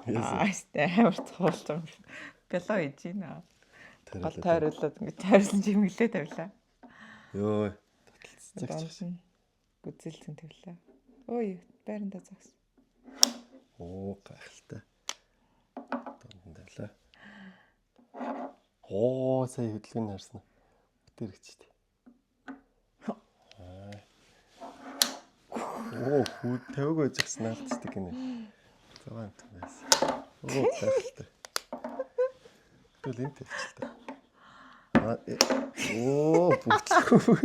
Яасан? Аа, сте амар цуулж байгаа юм шиг. Бялоо иж гинэ. Гол Тойруулаад. тойруулаад ингэ тойрсон чимэглээ тавилаа. Йоо. Таталцчих. Донд нь гүзэлцэн тавилаа. Ой, байранда загс. Оо, гайхалтай. Донд нь тавилаа. Оо, сая хөдөлгөөн харсан. Өтөр өгч тээ. Оо, хүү тавиаг байж наалтцдаг гинэ. Цагаан амт байсан. Оо, гайхалтай. Тэгвэл энэ тавьчих та. Аа, оо, бүтлгүй.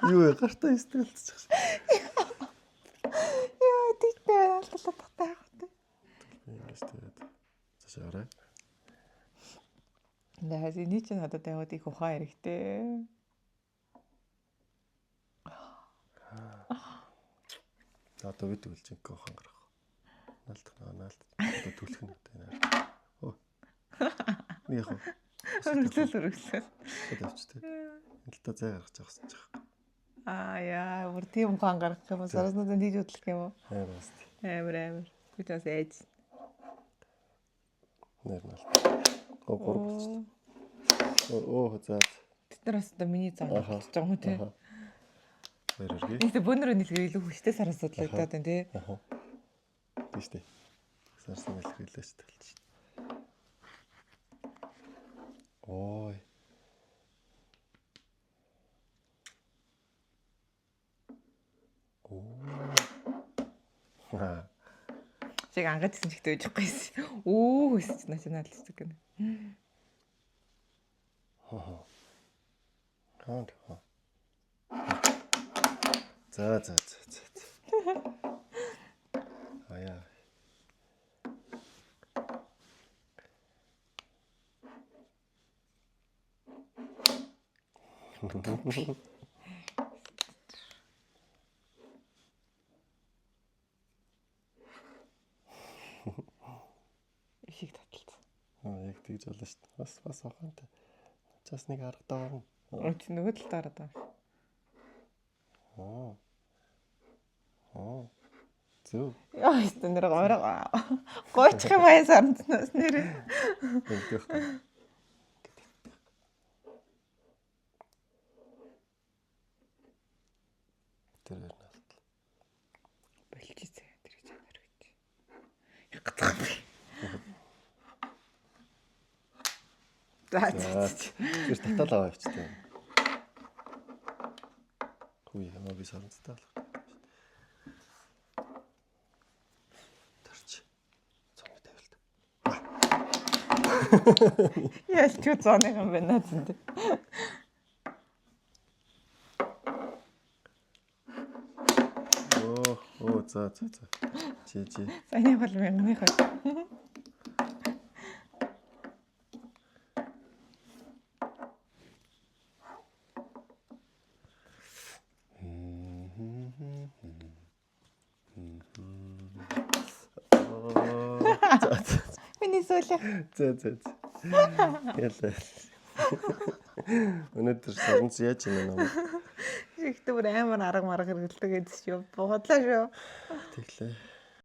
Юу вэ? Гартаа эстрэлцчих. Яа, тийтэй алдлаа татаа явах тэ. Ингэж тэгээд цаашаа гараа. Наа, эний чинь одоо тавиад их ухаан хэрэгтэй. За одоо бид тэгвэл жинхэнэ ухаан гаргах. Наалдах наа наалд. Одоо түлэх нь одоо энэ. Оо. Нэг яг. Өргөлөл өргөлөл. Одоо авч тээ. Энэ л та зай гаргаж авах гэж байгаа. Аа яа, бүр тийм ухаан гаргах юм уу? Сараснуудын тийж хөдлөх юм уу? Амар бас. Амар амар. Би бас ээж. Нэр наалд. Оо, гурав болчихсон. Оо, за. Тэд нар бас одоо миний зам болчихж байгаа юм уу те? Хоёр өргөе. Нэгт бөөнөрөө нийлгээр илүү хүчтэй сарасууд л удаад байна те. Аха. Тийм шүү дээ. Сарсан илэрхийлээч талч. Ой. Оо. Ха. Чиг ангад гэсэн чигтээ өж гүйсэн. Өө гэсэн чинь начаа наалцдаг гэнэ. Хаа. Хаа. За за за за. Аяа. Ишиг таталцсан. Аа, яг тэгж болно шүү дээ. Бас бас ухаантай. Начаас нэг арга доорно. Өө чи нөгөө талд гараад байгаа. Аа. Аа. Зөв. Яа, өстө нэр гойроо. Гойчих юм аа сарнаас нэр. Тэгэх та. Тэр ер нь алтлаа. Болчихсон. Тэр гэж амар гэж. Гацх юм. За за. Тэр татаал аваа явчихсан. Хүй, ямаа би саранцтай болох. Тарч. Цомны тавилт. Яа, ч зооны юм байна зэнд. Оо, оо, за за за. Чи чи. Саяны бол мянганы хол. За за. Миний сүүлэх. За за за. Ялаа. Өнөөдөр саранц яаж юм бэ? Ихтэй бүр амар арга марга хэрэгэлдэг гэдэг чи юу. Бодлоо шүү. Тэглээ.